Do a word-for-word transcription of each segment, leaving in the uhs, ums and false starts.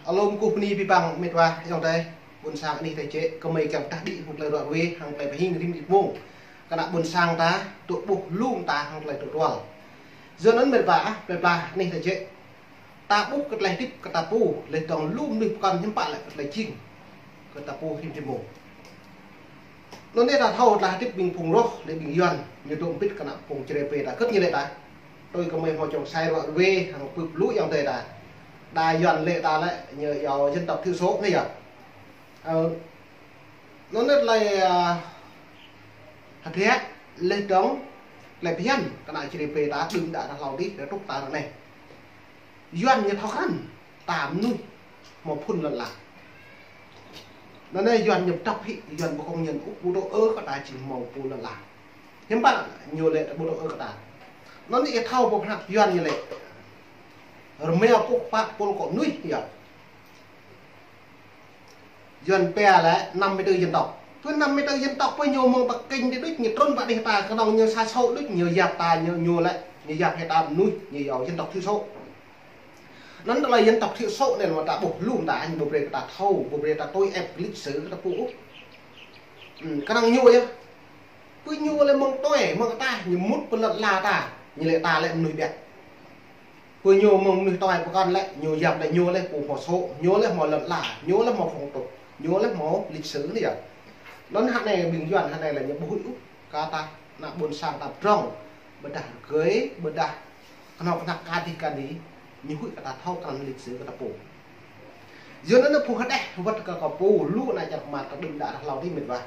Alum kuh bơni abih bang met wa ayŏng adơi, ƀôn sang anih tơčĕ, kơmơi kiăng pơdah đĭ hăng tơlơi ruă ruê, hăng tơlơi pơhing rĭm rit mông kơ ană ƀôn sang ta, tŭ ƀuh lŏm ta hăng tơlơi tŭ rual. Yua anŭn met wa ah, plơi pla anih tơčĕ, ta ƀuh kơ tơlơi hơdip kơ ta pô, laih dơ̆ng lu mơnuih pơkŏn hiư̆m pă lĕ kơ tơlơi jing kơ ta pô rĭm rit mông. Anŭn yơh ta thâo tơlơi hơdip ƀing phung roh, lĕ ƀing Yuan, ñu dŏ mbĭt kơ ană phung Čre pê ta, kơt ñu lĕ ta. Tui kơmơi hmâo čŏng sai ruă ruê, hăng pưp lu ayŏng adơi ta. Đa Yuan lĕ ta lĕ, ñu yua dân tộc thiểu số anai yơh. Ơ, anŭn yơh tơlơi, ơ, hơdră, laih dơ̆ng tơlơi phiăn kơ ană Čre pê ta, đưm đă ta hlâo adih, ta truh ta ră anai. Yuan ñu thâo krăn ta mơnuih hmâo phŭn lŏn ala. Anŭn yơh Yuan ñu pơdŏp hĭ, Yuan ƀu kông nhân ôh, ƀu dŏ ư kơ ta jing hmâo pô lŏn ala. Hiư̆m pă ñu lĕ ƀu dŏ ư kơ ta. Anŭn yơh thâo pơpă Yuan ñu lĕ. Rơmeo pŭk pă pôl kơ mơnuih yơh. Yuan pia lĕ năm mươi tư dân tộc. Pơ năm mươi tư dân tộc pơ ñu mơ̆ng Bắc Kinh đĭ đôč, ñu trŭn pơ anih ta, kơnơ̆ng ñu sa số đôč, ñu yap ta, ñu, ñu lĕ, ñu yap hĭ ta mơnuih, ñu yua dân tộc thiểu số. Anŭn tơlơi dân tộc thiểu số anai lĕ ta ƀuh lŏm ta, ñu ƀu brơi kơ ta thâo, ƀu brơi ta tui ĕp lịch sử kơ ta pô ôh. Ư, kơnơ̆ng ñu yơh. Pơ ñu lĕ mơ̆ng tui, mơ̆ng ataih, ñu mŭt pơ lŏn ala ta, ñu lĕ ta lĕ mơnuih biă. Pơ ñu mơ̆ng mơnuih tui pơkŏn lĕ, ñu yap lĕ ñu lĕ pô hmâo số, ñu lĕ hmâo lŏn ala, ñu lĕ hmâo phong tục, ñu lĕ hmâo lịch sử anai yơh. Anŭn hă anai ƀing Yuan hă anai lĕ ñu ƀu huĭ ôh, kơ ta ană ƀôn sang ta pơdrŏng, ƀôdah rơgơi, ƀôdah kơnơ̆ng kơnăk kơđi kơđi, ñu huĭ kơ ta thâo krăn lịch sử kơ ta pô. Yua anŭn phung hơdeh wơ̆t kơ kơ pô, lu ană čar kơmar ta đưm đă ta hlâo adih met wa.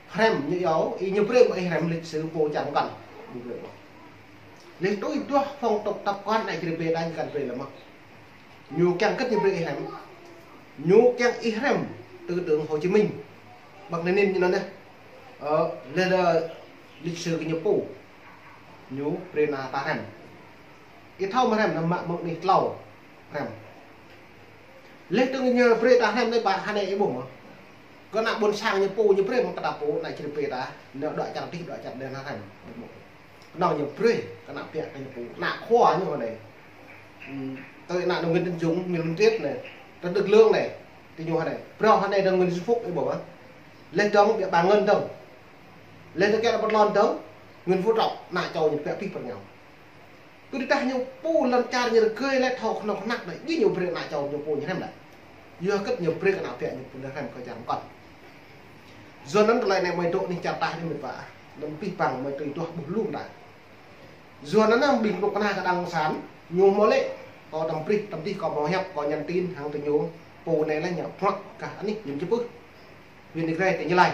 Hrăm ñu yua, ih ñu brơi mơ̆ ih hrăm lịch sử pô čar mơkăn. Ñu brơi mơ̆. Laih tui duah phong tục tập quán ană Čre pê ta ñu kăn brơi lĕ mơ̆. Ñu kiăng kơt ñu brơi ih hrăm. Ñu kiăng ih hrăm tư tưởng Hồ Chí Minh. Mác Lênin ñu anŭn yơh. Ơ, laih lĕ lịch sử kơ ñu pô. Ñu brơi ană ta hrăm. Ih thâo mơ̆ hrăm anăm mă mơ̆ng anih tlâo hrăm. Laih dơ̆ng ñu brơi ta hrăm anai ƀă hă anai ih ƀuh mơ̆. Kơ ană ƀôn sang ñu pô ñu brơi mơ̆ng kơ ta pô ană Čre pê ta, ană dŏ čar adih dŏ čar anai hrăm. Kơnơ̆ng ñu brơi kơ ană biă kơ ñu pô, ană khua ñu hă anai. Ư, tui ană Nguyễn Tấn Dũng, Nguyễn Văn Triết anai, Trần Đức Lương anai, tui ñu hă anai. Phrâo hă anai dơ̆ng Nguyễn Xuân Phúc ih ƀuh mơ̆. Laih dơ̆ng biă Bà Ngân dơ̆ng. Laih dơ̆ng kiăng pơtlon dơ̆ng Nguyễn Phú Trọng, ană čô ñu biă abih pơrơñao. Tui tah ñu pô lŏn čar ñu rơgơi lĕ thâo kơnơ̆ng kơnăk lĕ, djai ñu brơi ană čô ñu pô ñu hrăm lĕ. Yua kơt ñu brơi kơ ană biă ñu pô ñu hrăm kơ čar mơkăn. Yua anŭn tơlơi anai mơi dŏ anih čar ta anai met wa. Anŭn abih bang mơi tui duah ƀuh lŏm ta. Yua anŭn anăm ƀing kơnuk kơna kơ Đảng Cộng sản, ñu hmâo lĕ. Kâo tăm prih, tăm dih kâo hmâo hiăp, kâo nhắn tin hăng tơ ñu, pô anai lĕ ñu pơnăk kơ anih ñu čơpưh. Huyện Ia Grai, tỉnh Gia Lai.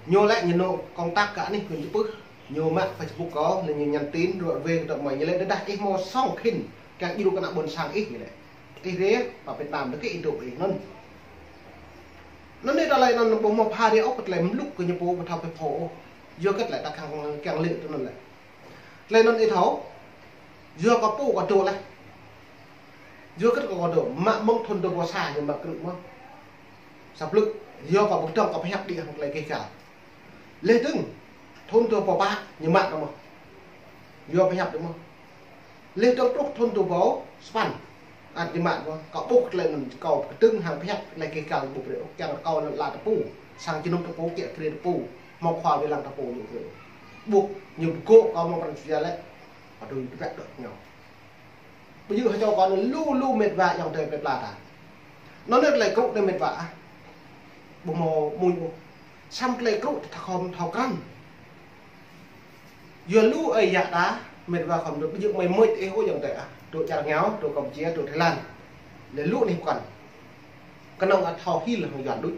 Ñu lĕ ñu nao công tác kơ anih huyện Chư Pưh. Ñu mă Facebook kâo, lĕ ñu nhắn tin, ruă ruê kơ tơmơi ñu lĕ, tơdah ih hmâo song khĭn, kiăng djru kơ ană ƀôn sang ih ñu lĕ. Ih rai pơ Việt Nam, tơkĭ ih dŏ ih anŭn. Anŭn anai tơlơi anŭn ƀu hmâo pha rai ôh kơ tơlơi mluk kơ ñu pô, ƀu thâo pơpho ôh. Yua kơ tơlơi ta kiăng, kiăng lĕ tui anŭn lĕ. Tơlơi anŭn ih thâo. Yua kơ pô kơ dŏ lĕ. Yua kơ kơ dŏ, mă mơ̆ng thun dua rơbâo sa ñu mă krư̆ mơ̆n. Sa blư̆, yua kơ ƀu dŏng kơ pơhiăp đĭ hăng tơlơi keh gal. Laih dơ̆ng, thun dua rơbâo pă ñu mă kơ mơ̆n. Yua pơhiăp đĭ mơ̆n. Laih dơ̆ng truh thun dua rơbâo sapăn, ăt ñu mă kơ mơ̆n. Kâo ƀuh tơlơi anŭn kâo kơdơ̆ng hăng pơhiăp tơlơi keh gal ƀu brơi ôh, kiăng kâo lŏn ala ta pô. Sang jơnum ta pô, kiăng krê ta pô. Hmâo khua wai lăng ta pô ñu brơi. Ƀuh ñu pơgô̆ kâo mơ̆ng pran jua lĕ. Adui tơbiă dŏ ñu. Ƀu djơ̆ hơčâo kâo anŭn lu lu met wa ayŏng adơi plơi pla ta. Anŭn anai tơlơi krŭ anai met wa ah. Ƀu hmâo amuñ ôh. Samơ̆ tơlơi krŭ ta khŏm thâo krăn. Yua lu ơi yă ta met wa khŏm dŏ ƀu djơ̆ mơi mơ̆t ih ôh ayŏng adơi ah. Dŏ čar rơngiao, dŏ Kampuchia, dŏ Thái Lan. Lĕ lu anih pơkŏn. Kơnơ̆ng ăt thâo hil hăng Yuan đôč.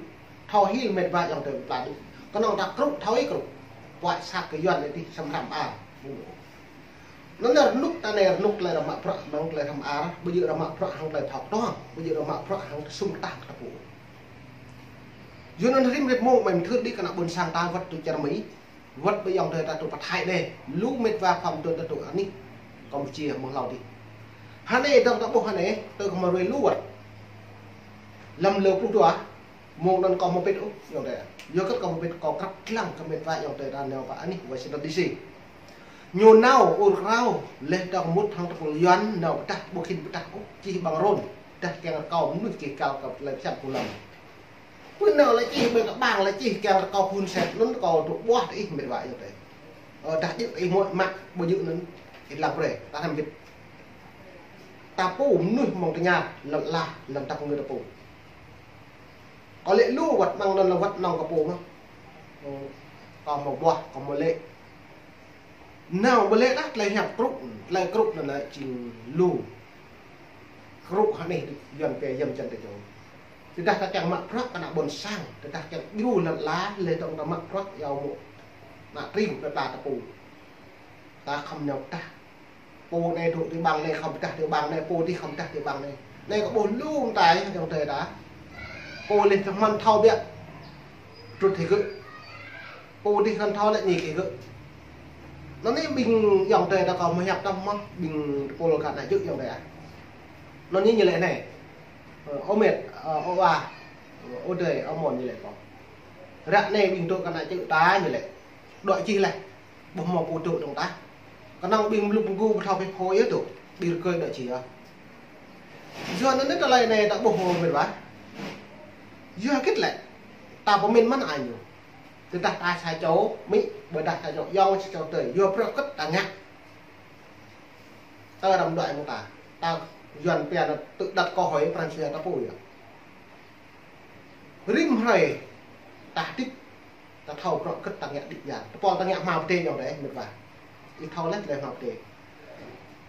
Thâo hil met wa ayŏng adơi plơi pla đôč. Kơnơ̆ng ta krŭ thâo ih krŭ. Puăi sat kơ Yuan anai tih samơ̆ hrăm ar. Anŭn anai rơnŭk ta anai rơnŭk tơlơi ră mă bruă hăng tơlơi hrăm ar, ƀu djơ̆ ră mă bruă hăng tơlơi thâo kơtuang, ƀu djơ̆ ră mă bruă hăng tơlơi sum kơtah kơ ta pô. Yua anŭn rĭm rit mông mơi mơthưr đĭ kơ ană ƀôn sang ta wơ̆t tui čar Mi, wơ̆t ƀơi ayŏng adơi ta tui pơ Thái đeh, lu met wa khŏm dŏ ta tui anih Kampuchia mơ̆ng hlâo đih. Hơnai dơ̆ng ta ƀuh hơnai, tui kơ mă ruai lu wơ̆t. Lăm lơ pluh dua, mông anŭn kâo hmâo pĭt ôh, ayŏng adơi. Yua kơ kâo hmâo pĭt kâo krăp lăng kơ met wa ayŏng adơi ta nao pơ anih Washington D C. Ñu nao ur krao, laih dơ̆ng mŭt hăng tơpul Yuan nao pơdah, ƀu khĭn pơdah ôh, čih bằng drone. Dah kiăng rơkâo mơnuih kih kal kơ tơlơi phiăn pô lăm. Pơ nao lĕ čih ƀơi kơƀang lĕ čih kiăng rơkâo phun set, anŭn kâo dŏ ƀuah tơ ih mĕt wa yơh tơ. Ơ, dah djơ̆ ih mơ̆ mă, ƀu djơ̆ anŭn, ih lăng brơi, ta thăm bit. Ta pô mơnuih mơ̆ng tơña, lăn ala, lăn tăp ngư ta pô. Kâo lĕ lu wăt mơ̆ng anŭn lĕ wăt nong kơ pô mơ̆. Ơ, kâo mơ̆ ƀuah, kâo mơ̆ lĕ. Nao ƀơi lĕ dah tơlơi hiăp krŭ, tơlơi krŭ anŭn lĕ jing lu. Krŭ hơnih Yuan pia yăm jăn tơ čô. Tơdah ta kiăng mă bruă kơ ană ƀôn sang, tơdah kiăng djru lăn ala, lĕ tơ̆ng ta mă bruă yua mơ̆. Ană tring kơ ta ta pô. Ta khŏm nao pơdah. Pô anai dŏ ti ƀang anai khŏm pơdah ti ƀang anai, pô dih khŏm pơdah ti ƀang anai. Anai kơ ƀuh lu mơta yơh ayŏng adơi ta. Pô lĕ tơhmăn thâo biă. Trut hĭ gơ̆. Pô dih khŏm thâo lĕ ñi kơ gơ̆. Anŭn anai ƀing ayŏng adơi ta kâo mơ̆ hiăp tơm mơ̆, ƀing tơpul kơ ană djơ̆ ayŏng adơi ah. Anŭn anai ñu lĕ anai. Ơ, ơ mĕt, ơ, ơ wa, ơ adơi, ơ mơ̆n ñu lĕ kâo. Ră anai ƀing dŏ kơ ană djơ̆ ta ñu lĕ. Dŏ čih lĕ. Ƀuh mơ̆ pô dŏ dơ̆ng ta. Kơnơ̆ng ƀing mlŭk mgu ƀu thâo pĕ phô yơh dŏ. Ƀing rơkơi dŏ čih yơh. Yua anŭn anai tơlơi anai ta ƀuh mơ̆ mĕt wa. Yua hơget lĕ. Ta pơmĭn mơ̆n ai ñu. Tơdah ta sa čô, mĭ, ƀôdah sa čô, yŏng sa čô tơi. Yua bruă hơget ta ngă. Tơ răm đuaĭ mơ̆ng ta. Ta Yuan pia anŭn tự đặt câu hỏi, Prăng pia ta pô yơh. Rĭm hrơi ta hơdip, ta thâo bruă hơget ta ngă đĭ biar. Tơpul ta ngă hmua pơdai ayŏng adơi, mĕt wa. Ih thâo lĕ tơlơi hmua pơdai.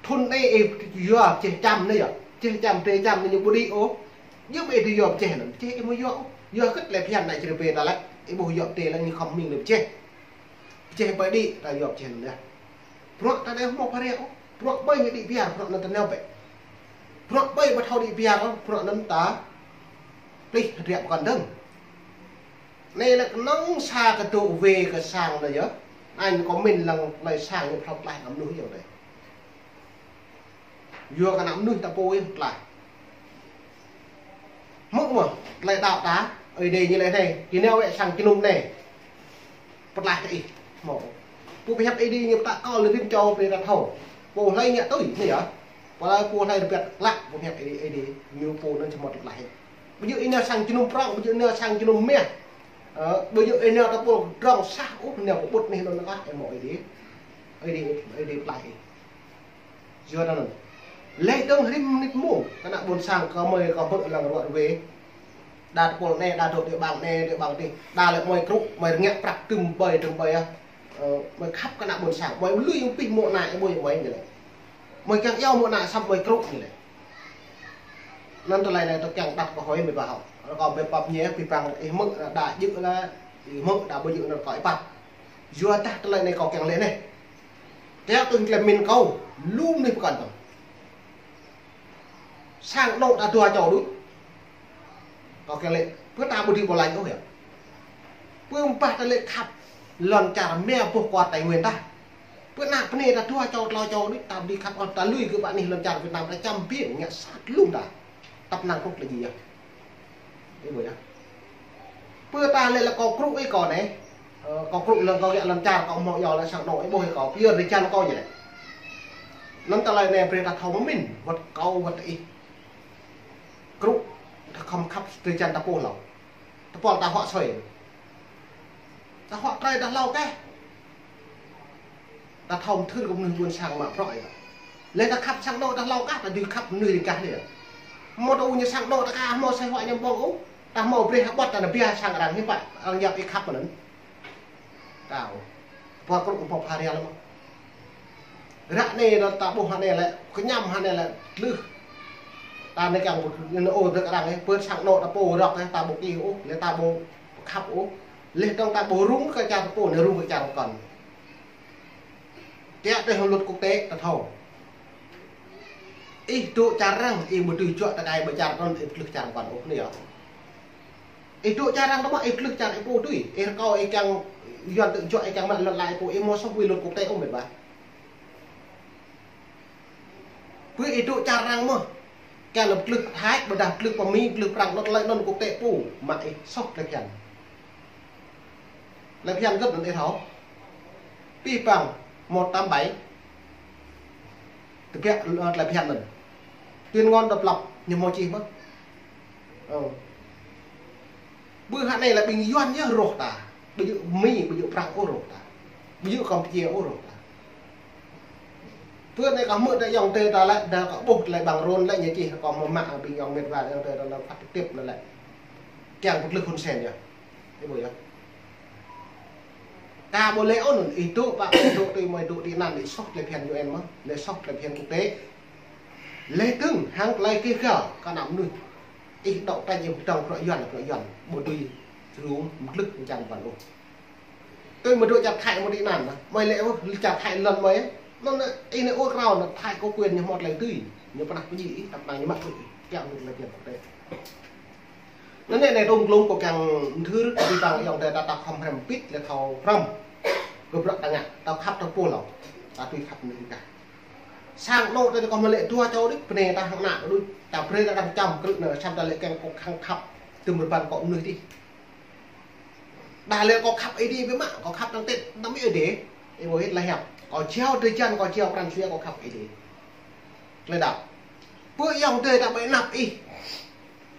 Thŭn anai ih yua pơjeh čăm anai yơh. Pơjeh čăm, pơdai čăm anai ñu ƀu đĭ ôh. Djơ̆ ih dưi yua pơjeh anŭn. Pơjeh ih mơ̆ yua ôh. Yua hơget tơlơi phiăn anai čih rơbê ta lĕ. Ih ƀuh yua pơdai lĕ ñu khŏm hming lĕ pơjeh. Pơjeh ƀai đĭ, ta yua pơjeh anŭn yơh. Bruă ta anai hmâo phara ôh. Bruă ƀai ñu đĭ biar, bruă anŭn ta nao bĕ. Bruă ƀai ƀu thâo đĭ biar ôh, bruă anŭn ta plih hơdră pơkŏn dơ̆ng. Anai lĕ kơnơ̆ng sa kơ dŏ wê kơ sang anai yơh. Anŭn kâo mĭn lăng tơlơi sang ñu phrâo tlaih kơ mơnuih yơh anai. Yua kơ ană mơnuih ta pô yơh tlaih. Hmư̆ mơ̆, tơlơi đaŏ ta, Ơi Adai ñu lĕ anai, kơ nao wĕ sang jơnum anai. Pơtlaih kơ ih, hmâo. Pô pơhiăp Ơi Adai ñu pơtă kơ lĕ rĭm čô pơrơđah thâo. Pô hlơi ngă tui, anai yơh. Pô hlơi, pô hlơi rơbat klă, pô pơhiăp Ơi Adai, Ơi Adai, ñu pô anŭn čơmơ̆t tơtlaih. Ƀu djơ̆ ih nao sang jơnum prŏng, ƀu djơ̆ ih nao sang jơnum mah. Ơ, ƀu djơ̆ ih nao ta pô drŏng sah, ôh, nao pơƀut anai anŭn kah, ih hmâo Ơi Adai. Ơi Adai, Ơi Adai pơtlaih ih. Yua anŭn. Lĕ dơ̆ng rĭm mơnit mông, kơ ană ƀôn sang kơ mơi kơ hmư̆ lăng ruă rơwe. Đa tơpul anai, đa dŏ ti ƀang anai, ti ƀang adih. Đa lĕ mơi krŭ, mơi rơngiă prăk tơm ƀơi, tơm ƀơi ah. Ơ, mơi khăp kơ ană ƀôn sang, mơi lui ƀing pih mơ̆ ană, ƀơi mơi ñu lĕ. Mơi kiăng iâu mơ̆ ană săm mơi krŭ ñu lĕ. Anŭn tơlơi anai tơ kiăng đặt câu hỏi mơi ƀu hŏ. Kâo ƀu pap ñe, pih pang ih hmư̆ đa djơ̆ lĕ, ih hmư̆ đa ƀu djơ̆ anŭn kâo ih pap. Yua dah tơlơi anai kâo kiăng lĕ anai. Tơl tơ̆ng tơlơi mĭn kâo, lu mơnuih pơkŏn tơ̆ng. Sang anŏ ta dua čô đôč. Kâo kiăng lĕ, pơ ta ƀu dưi pơlai ôh yơh. Pơ ƀah ta lĕ khăp lŏn čar mơ̆ boh kual Tây Nguyên ta. Pơ ană bơnai ta dua čô, klâo čô đôč, ta ƀu dưi khăp ôh, ta lui kơ ƀă anih lŏn čar Việt Nam ta čăm biêng, ngă sat lŏm ta. Tăp năng kŭk lĕ djơ̆ yơh. Ih ƀuh yơh. Pơ ta lĕ lĕ kâo krŭ ih kâo anai. Ơ, kâo krŭ lăng kâo ngă lŏn čar kâo hmâo iâu lĕ sang anŏ ih ƀuh ih kâo. Pơyơr ri čan kâo ñu lĕ. Anŭn tơlơi anai brơi ta thâo mơ̆n, wăt kâo wăt ih. Krŭ, ta khŏm khăp ri čan ta pô hlâo. Tơpul ta huă sui. Ta huă trơi ta hlâo kah. Ta thâo mơthưr kơ mơnuih ƀôn sang mă bruă yơh. Lĕ ta khăp sang anŏ ta hlâo kah, ta dưi khăp mơnuih ring kah anai yơh. Hmâo ta ƀu ñu sang anŏ ta kah, hmâo sai huă ñăm ƀơ̆ng ôh. Ta hmâo brơi hơbăt ta nao biă sang arăng hiư̆m pă, arăng yap ih khăp mơ̆n. Kâo. Pô krŭ pô pha rial mơ̆. Ră anai ta ƀuh hơnai lĕ, kơñăm hơnai lĕ, tlưh. Ta anai kiăng ƀu, anŭn ôh dơ̆ng arăng ih, pơ sang anŏ ta pô rŏk ih, ta ƀu kih ôh, lĕ ta ƀu khăp ôh. Lĕ tơ̆ng ta ƀu rŭng kơ čar ta pô, anai rŭng kơ čar pơkŏn. Tiăp tơlơi luật quốc tế ta thâo. Ih dŏ čar arăng, ih ƀu dưi juă tơkai ƀơi čar pơkŏn, ih tlưh čar pơkŏn ôh anai yơh. Ih dŏ čar arăng tơmă, ih tlưh čar ih pô tui. Ih rơkâo ih kiăng Yuan tơjuă ih kiăng mă lŏn ala ih pô, ih hmâo soh wĭ luật quốc tế ôh mĕt wa. Pơ ih dŏ čar arăng mơ̆. Kiăng lăm tlưh Thái, ƀôdah tlưh pơ Mi, tlưh Prăng, anŭn tơlơi anŭn quốc tế pô, mă ih soh tơlơi phiăn. Tơlơi phiăn gơ̆p anŭn ih thâo. Pih pang một tám bảy. Tơbiă, ơ, tơlơi phiăn anŭn. Tuyên ngôn độc lập Ñu hmâo čih mơ̆n. Ơ. Bơ hă anai lĕ ƀing Yuan yơh rŏh ta. Ƀu djơ̆ Mi, ƀu djơ̆ Prăng ôh rŏh ta. Ƀu djơ̆ Kampuchia ôh rŏh ta. Bơ anai kâo hmư̆ ta ayŏng adơi ta lĕ, ta kâo ƀuh lĕ ƀăng rôn lĕ ñu čih kâo hmâo mă ƀing ayŏng met wa ayŏng adơi ta nao phát trực tiếp anŭn lĕ. Kiăng pơtlưh Hun Sen yơh. Ih ƀuh yơh. Ta ƀu lĕ ôh anŭn, ih dŏ pă, ih dŏ tui mơi dŏ tui anŭn, ih soh tơlơi phiăn U N mơ̆n, lĕ soh tơlơi phiăn quốc tế. Lĕ dơ̆ng hăng tơlơi kơ gao kơ ană mơnuih. Ih dŏ tơña ih pơtŏng bruă Yuan, bruă Yuan. Ƀu dưi rŭng mơglưh mơčan ƀăn ôh. Tui mơi dŏ čar Thái mơi tui anŭn, mơi lĕ ôh, čar Thái lŏn mơi. Anŭn ih anai ôh rao anŭn Thái có quyền ñu hmâo tơlơi tui. Ñu pơnah pơjing ih, tăp năng ñu mă tui ih. Kiăng tui tơlơi phiăn quốc tế. Anŭn anai, anai tŏng glông kâo kiăng mthưr kơ abih bang ayŏng adơi ta, ta khŏm hrăm pit lĕ thâo hrăm. Kơ bruă ta ngă, ta khăp ta pô hlâo. Ta tui khăp mơnuih ta. Sang anŏ ta kâo mă lĕ dua čô đôč, bơnai ta hăng ană đôč. Ta brơi ta đang čăm krư̆ anŭn, samơ̆ ta lĕ kiăng kâo khăng khăp. Tơm rơbăn kâo mơnuih dih. Đa lĕ kâo khăp Ơi Adai biă mă, kâo khăp tăng tết, tăng mi Ơi Adai. Ih ƀuh hĭ tơlơi hiăp. Kâo jao drơi jăn, kâo jao pran jua, kâo khăp Ơi Adai. Tơlơi đaŏ. Bơ ayŏng adơi ta ƀơi anăp ih.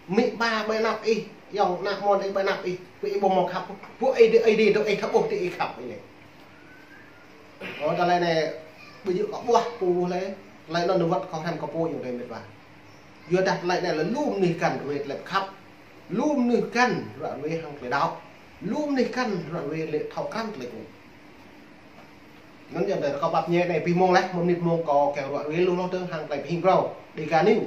Amĭ ama ƀơi anăp ih. Ayŏng ană mơnuih ƀơi anăp ih. Bơ ih ƀu hmâo khăp. Bơ Ơi Adai, Ơi Adai dŏ ih thâo ƀuh tui ih khăp ih lĕ. Ơ, tơlơi anai, ƀu djơ̆ kâo ƀuah pô lĕ. Tơlơi anŭn wơ̆t kâo hrăm kơ pô ayŏng adơi met wa. Yua dah tơlơi anai lĕ lu mơnuih găn ruai tơlơi khăp. Lu mơnuih găn ruai hăng tơlơi đaŏ. Lu mơnuih găn ruai lĕ thâo krăn tơlơi kŭ. Anŭn ayŏng adơi kâo pap ñe anai abih mông laih, mơnit mông kâo kiăng ruai lu hloh dơ̆ng hăng tơlơi pơhing phrâo. Dega News.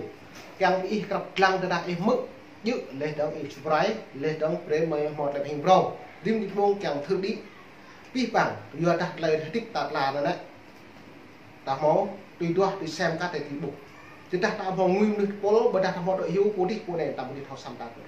Kiăng ih krăp lăng tơdah ih hmư̆. Djơ̆ lĕ dơ̆ng ih subscribe, lĕ dơ̆ng brơi mơi hmâo tơlơi pơhing phrâo. Rĭm mơnit mông kiăng thâo đĭ. Abih bang, yua dah tơlơi hơdip ta tla anŭn lĕ. Ta hmâo, tui duah, tui sem kơ tơlơi tui ƀuh. Tơdah ta hmâo ngui mơnuih tơpul, ƀôdah ta hmâo dŏ hyu, pô dih, pô anai, ta ƀu djơ̆ thâo săm ta kơ.